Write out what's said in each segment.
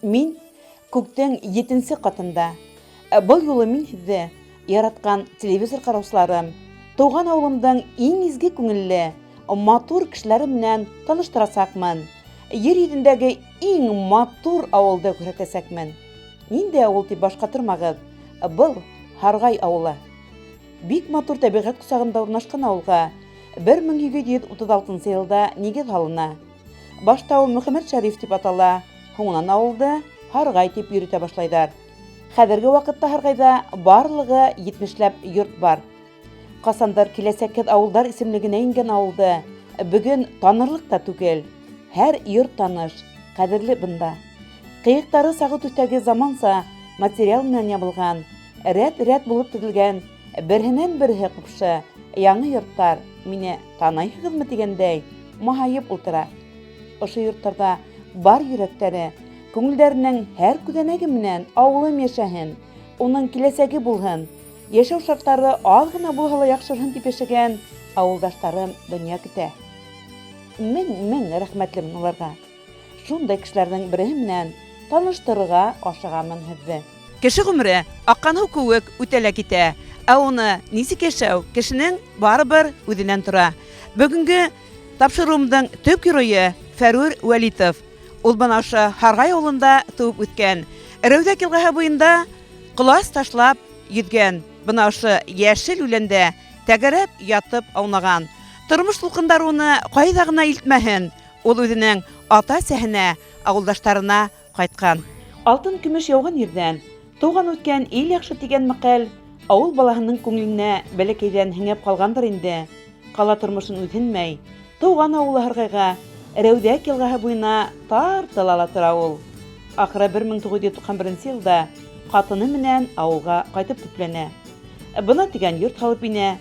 Мин күктең етенсе ҡатында. Был юлы мин һеҙҙе, яратҡан телевизор ҡараусыларым, тыуған ауылымдың иң изге күңелле, матур кешеләре менән таныштырасаҡмын. Ер йөҙөндәге иң матур ауылды күрһәтәсәкмен. Ниндәй ауыл дип баш ҡатырмағыҙ, был Һарғай ауылы. Бик матур тәбиғәт ҡосағында урынлашҡан ауылға 1836 йылда нигеҙ һалына. Башта ул Мөхәммәт Шәриф дип атала, һуңынан ауылды Һарғай дип йөрөтә башлайҙар. Хәҙерге ваҡытта Һарғайҙа барлығы 70ләп йорт бар. Ҡасандыр киләсәкһеҙ ауылдар исемлегенә ингән ауылды бөгөн танырлыҡ та түгел. Һәр йорт таныш, ҡәҙерле бында. Ҡыйыҡтары сағыу төҫтәге заманса материал менән ябылған, рәт-рәт булып төҙөлгән берһенән-береһе ҡупшы яңы йорттар мине таныйһығыҙмы тигәндәй маһайып ултыра. Ошо йорттарҙа бар йөрәктәре, күңелдәренең һәр күҙәнәге менән ауылым йәшәһен, уның киләсәге булһын, йәшәү шарттары аҙ ғына булһа ла яҡшырһын тип йәшәгән ауылдаштарым донъя көтә. Мең-мең рәхмәтлемен уларға. Шундай кешеләрҙең береһе менән таныштырырға ашығамын һеҙҙе. Кеше ғүмере аҡҡан һыу кеүек үтә лә китә. Ә уны нисек йәшәү кешенең барыбер үҙенән тора. Бөгөнгө тапшырыуымдың төп геройы Фәрүр Вәлитов. Ул бына ошо Һарғай авылында туып үҫкән. Рәүҙәк елғаһы буенда колач ташлап йөҙгән. Бына ошо йәшел үләндә тәгәрәп ятып аунаган. Тормыш дулкындары уны кайда гына илтмәһен, Ул үзенең ата-әсәһенә, авылдаштарына кайткан. Алтын-көмөш яуган ердән туган-үскән ил яхшы дигән мәкаль авыл балаһының күңеленә бәләкәйҙән һеңеп ҡалғандыр инде. Ҡала тормошон үҙһенмәй, тыуған ауылы Һарғайға, Рәүҙәк йылғаһы буйына тартыла ла тора ул. Ахыры 1991 йылда ҡатыны менән ауылға ҡайтып төпләнә. Бына дигән йорт һалып инә,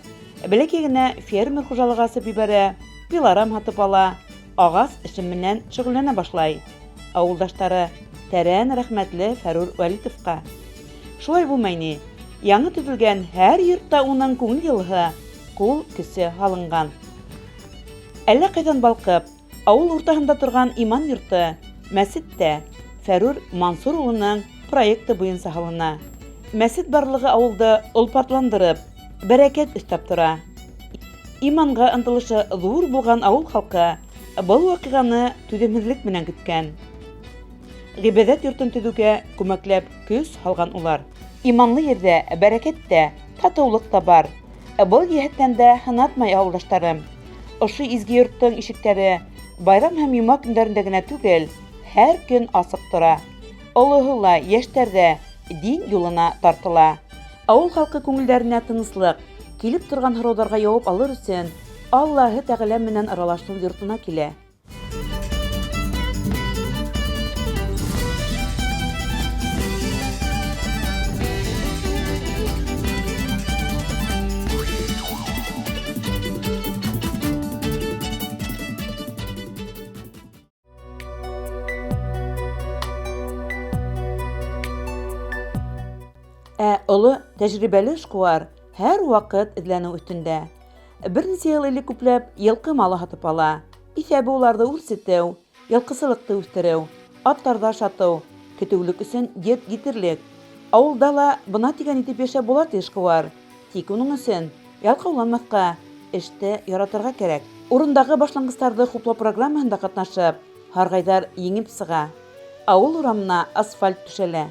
бәләкәй генә фермер хужалығы асып ебәрә, Пилорам һатып ала, ағас эше менән шөгыльләнә башлай. Авылдаштары тәрән рәхмәтле Фәрүр Вәлитовка. Шулай булмай ни, яңы төзелгән һәр йортта уның күңел йылыһы, кул көсе һалынган. Әллә кайдан балкып, авыл уртаһында торган иман йорты, мәсет тә Фәрүр Мансур улының проекты буенча һалына. Мәсет барлыгы авылды олпатландырып, бәрәкәт өстәп тора. Иманга ынтылышы зур булган авыл халкы был вакыйганы түземһезлек менән көткән. Гыйбадәт йортын төзүгә күмәкләп көс һалган улар. Иманлы ердә бәрәкәт тә, татулык та бар. Был йәһәттән дә һынатмай авылдаштарым. Ошо изге йорттың ишектәре байрам һәм йома көндәрендә генә түгел, һәр көн асык тора. Олыһы ла, яшьтәр дә дин юлына тартыла. Авыл халкы күңелдәренә тынычлык, килеп торган һорауларга җавап алыр өчен Аллаһы Тәгалә менән аралашу йортына килә. Ә олы тәҗрибәле эшкуар һәрвакыт эзләнү өстендә. Берничә ел элек күпләп елкы малы һатып ала. Иҫәбе уларҙы үрсетеү, йылҡысылыҡты үҫтереү, аттарҙы ашатыу, көтөүлек өсөн ет етерлек. Ауылда ла бына тигән итеп йәшәп була, ти эшкуар. Тик уның өсөн ялҡауланмаҫҡа, эште яратырға кәрәк. Урындағы башланғыстарҙы хуплау программаһында ҡатнашып, һарғайҙар еңеп сыға. Ауыл урамына асфальт түшәлә.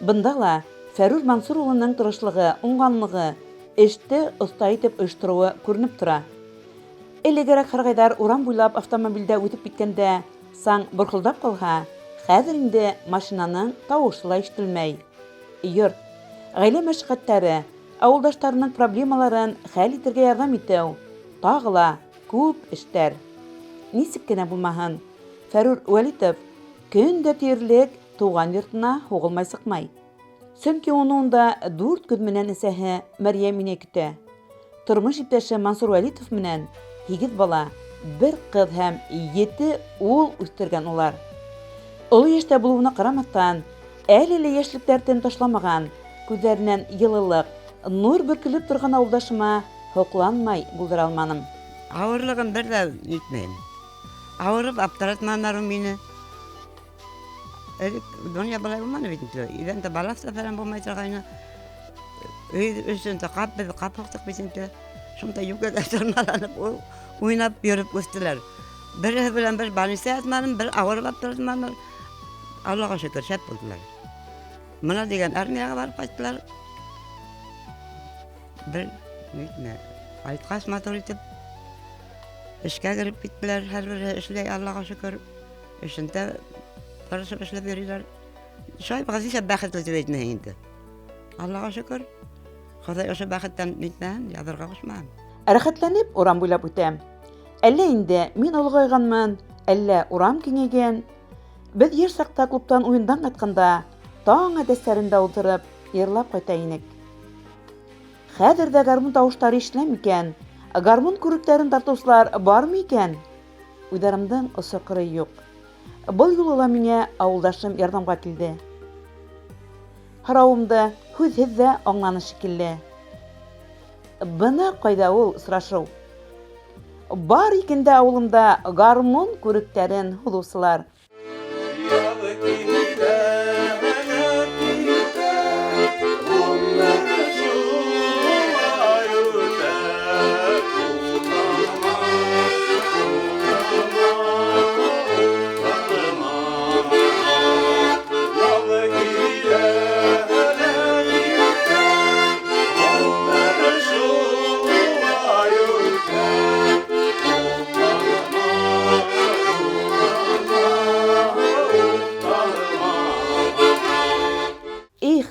Бында ла Фәрүр Мансур улының тырышлығы, уңганлыгы, эште оҫта итеп оештырыуы күренеп тора. Элегерәк һарғайҙар урам буйлап автомобильдә үтеп киткәндә саң борҡолдап ҡалһа, хәҙер инде машинаның тавышы ла ишетелмәй. Йорт, гаилә мәшәкатьләре, авылдаштарының проблемаларын хәл итергә ярҙам итеү, тағы ла күп эштәр. Нисек кенә булмаһын, Фәрүр Вәлитов көн дә тиерлек туган йортына һугылмай чыкмай. Чөнки уны унда дүрт күз менән әсәһе Мәрьям инәй көтә. Тормыш иптәше Мансур Вәлитов менән һигеҙ бала, бер ҡыҙ һәм ете ул үҫтергән улар. Оло йәштә булыуына ҡарамаҫтан, әле лә йәшлек дәртен ташламаған, күҙҙәренән йылылыҡ, нур бөркөлөп торған авылдашыма һоҡланмай булдыра алманым. Ауырлығын бер ҙә нитмәйем. Ауырып аптыратманылар мине. Элек донъя былай булманы бит инде. Иҙәндә балаҫ та фәлән булмай торғайны. Өй өсөн дә ҡап, беҙ ҡап һуҡтыҡ бит инде. Шунда йүкәгә тырмаланып, уйнап йөрөп үҫтеләр. Береһе белән бер больница ятманым, бер ауырып аптыратманым. Аллаға шөкөр, шәп булдылар. Мына дигән армияға барып ҡайттылар. Бер нитмә, ҡайтҡас матур итеп эшкә кереп киттеләр. Һәр береһе эшләй, Аллаға шөкөр. Эшендә тырышып эшләп йөрөйләр. Шулай булғас, бәхетле тип әйтмәйһең инде. Аллаға шөкөр. Хоҙай ошо бәхеттән нитмәһен, яҙырға ҡушмаһын. Рәхәтләнеп урам буйлап үтәм. Әллә инде мин олоғайғанмын, әллә урам киңәйгән. Беҙ йәш саҡта клубтан уйындан ҡайтҡанда таң әтәстәрендә ултырып йырлап ҡайта инек. Хәҙер ҙә гармун тауыштары ишетелә микән? Гармун күректәрен тартыусылар бармы икән? Уйҙарымдың осо ҡырыйы юҡ. Был юлы ла миңә ауылдашым ярҙамға килде. Һорауымды һүҙһеҙ ҙә аңланы шикелле. Бына ҡайҙа ул осрашыу. Бар икән дә ауылымда гармун күректәрен һуҙыусылар. Их,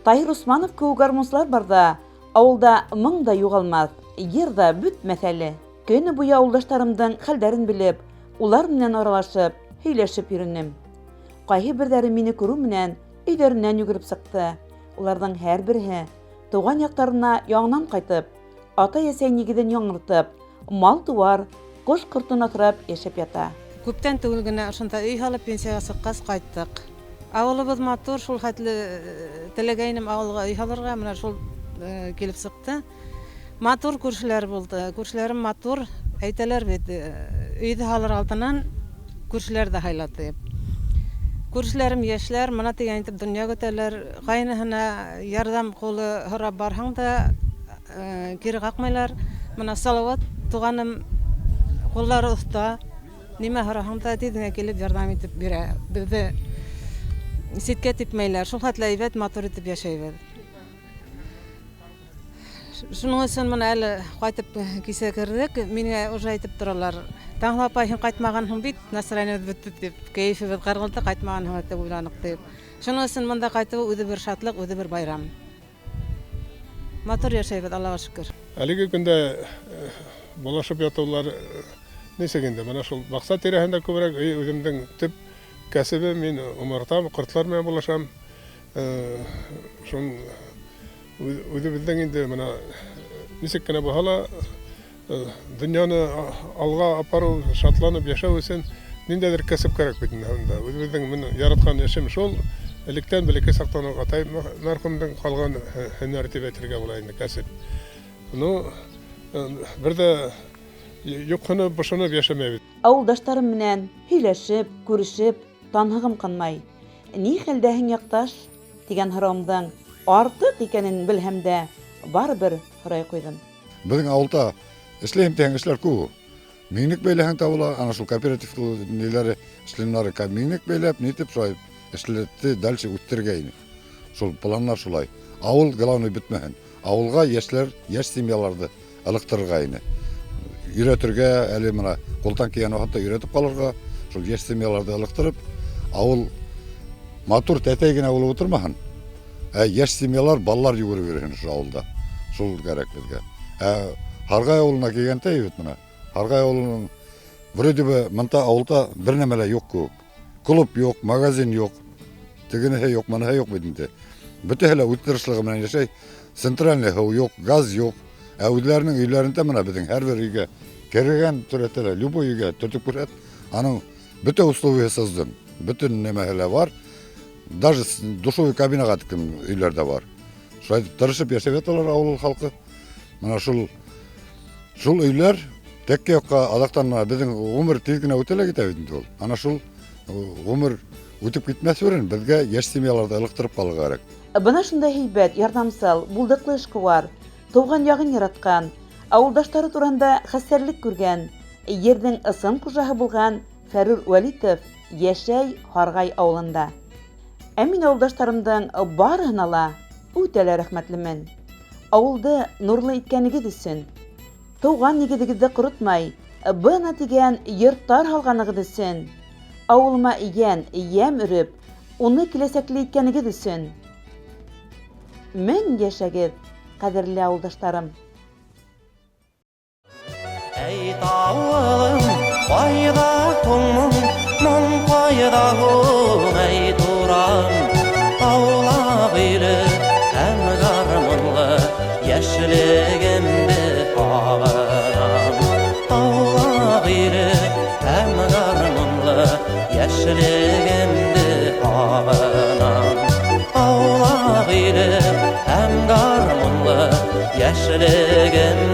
Таһир Усманов кеүек гармунсылар барҙа, ауылда моң да юғалмаҫ, йыр ҙа бөтмәҫ әле. Көнө буйы ауылдаштарымдың хәлдәрен белеп, улар менән аралашып, һөйләшеп йөрөнөм. Ҡайһы берҙәре мине күреү менән өйҙәренән йүгереп сыҡты. Уларҙың һәр береһе тыуған яҡтарына яңынан ҡайтып, атай-әсәй нигеҙен яңыртып, мал-тыуар, ҡош-ҡортон аҫрап йәшәп ята. Күптән түгел генә ошонда өй һалып, пенсияға сыҡҡас ҡайттыҡ. Ауылыбыҙ матур, шул хәтле теләгәйнем ауылға өй һалырға, менә шул килеп сыҡты. Матур күршеләр булды. Күршеләрем матур, әйтәләр бит, өйҙө һалыр алдынан күршеләр ҙә һайла тип. Күршеләрем йәшләр, мына тигән итеп донъя көтәләр. Ҡайныһына ярҙам ҡулы һорап барһаң да, кире ҡаҡмайлар. Мына Салауат туғаным ҡулдары оҫта, нимә һораһаң да тиҙ генә килеп ярҙам итеп бирә. Беҙҙе ситкә типмәйләр. Шул хәтле әйбәт, матур итеп йәшәйбеҙ. Шуның өсөн мына әле ҡайтып кисә керҙек, миңә уже әйтеп торалар. Таңһылыу апай, һин ҡайтмағанһың бит, настроениебыҙ бөттө тип, кәйефебеҙ ҡырылды, ҡайтмағанһың тип уйланыҡ тип. Шуның өсөн бында ҡайтыу үҙе бер шатлыҡ, үҙе бер байрам. Матур йәшәйбеҙ, Аллаға шөкөр. Әлеге көндә булашып ятыулар нисек инде, мына шул баҡса тирәһендә күберәк үҙемдең төп кәсебем, мин умартам, ҡортлар менән булашам. Шун үҙебеҙҙең инде мына нисек кенә булһа ла донъяны алға апарыу, шатланып йәшәү өсөн ниндәйҙер кәсеп кәрәк бит инде унда. Үҙебеҙҙең мына яратҡан эшем шул. Электән бәләкәй саҡтан уҡ атай мәрхүмдең ҡалған һөнәр тип әйтергә була инде кәсеп. Ну, бер ҙә юҡһынып, бошоноп йәшәмәйбеҙ. Ауылдаштарым менән һөйләшеп, күрешеп, танһығым ҡанмай. Ни хәлдәһең, яҡташ? Тигән һорауымдың артыҡ икәнен белһәм дә, барыбер һорай ҡуйҙым. Беҙҙең ауылда эшләйем тигән кешеләр күп. Миңлек бәйләһәң тә була, ана шул кооператив ниләре, членнары миңлек бәйләп, нитеп шулай эшләтте дальше үҫтерергә ине. Шул планнар шулай. Ауыл главный бөтмәһен. Ауылға йәшләр, йәш семьяларҙы ылыҡтырырға ине. Өйрәтергә, әле мына ҡулдан килгән ваҡытта өйрәтеп ҡалырға, шул йәш семьяларҙы ылыҡтырып, ауыл матур тәтәй генә булып ултырмаһын. Ә йәш семьялар, балалар йүгереп йөрөһөн шул ауылда. Шул кәрәк беҙгә. Ә Һарғай ауылына килгәндә бит мына. Һарғай ауылының вроде бы мында ауылда бер нәмә лә юҡ кеүек. Клуб юҡ, магазин юҡ, тегенеһе юҡ, мыныһы юҡ бит инде. Бөтәһе лә үҙ тырышлығы менән йәшәй. Центральный һыу юҡ, газ юҡ. Ә үҙләренең өйләрендә мына беҙҙең һәр бер өйгә кергән төрәтә лә, любой өйгә төртөп күрһәт, аның бөтә условияһы создан. Бөтөн нәмәһе лә бар. Даже душевой кабинаға тиклем өйләрҙә бар. Шулай итеп тырышып йәшәп яталар ауыл халҡы. Мына шул өйләр теккә юҡҡа аҙаҡтан мына беҙҙең ғүмер тиҙ генә үтә лә китә бит инде ул. Ана шул ғүмер Үтеп китмәҫ борон беҙгә йәш семьяларҙы ылыҡтырып ҡалырға кәрәк. Бына шундай һәйбәт, ярҙамсыл, булдыҡлы эшҡыуар, тыуған яғын яратҡан, ауылдаштары тураһында хәстәрлек күргән, ерҙең ысын хужаһы булған Фәрүр Вәлитов йәшәй Һарғай ауылында. Ә мин ауылдаштарымдың барыһына ла үтә лә рәхмәтлемен. Ауылды нурлы иткәнегеҙ өсөн, тыуған нигеҙегеҙҙе ҡоротмай, бына тигән йорттар һалғанығыҙ өсөн, ауылыма йән, йәм өрөп, уны киләсәкле иткәнегеҙ өсөн. Мең йәшәгеҙ, ҡәҙерле ауылдаштарым! Әй тауылым, ҡайҙа һуң моң, моң ҡайҙа һуң, әй турам, аулаҡ өйлө һәм гармунлы йәшлегемде һағынам. Аулаҡ өйлө һәм гармунлы йәшлегемде һағынам. Аулаҡ өйлө һәм гармунлы йәшлегемде.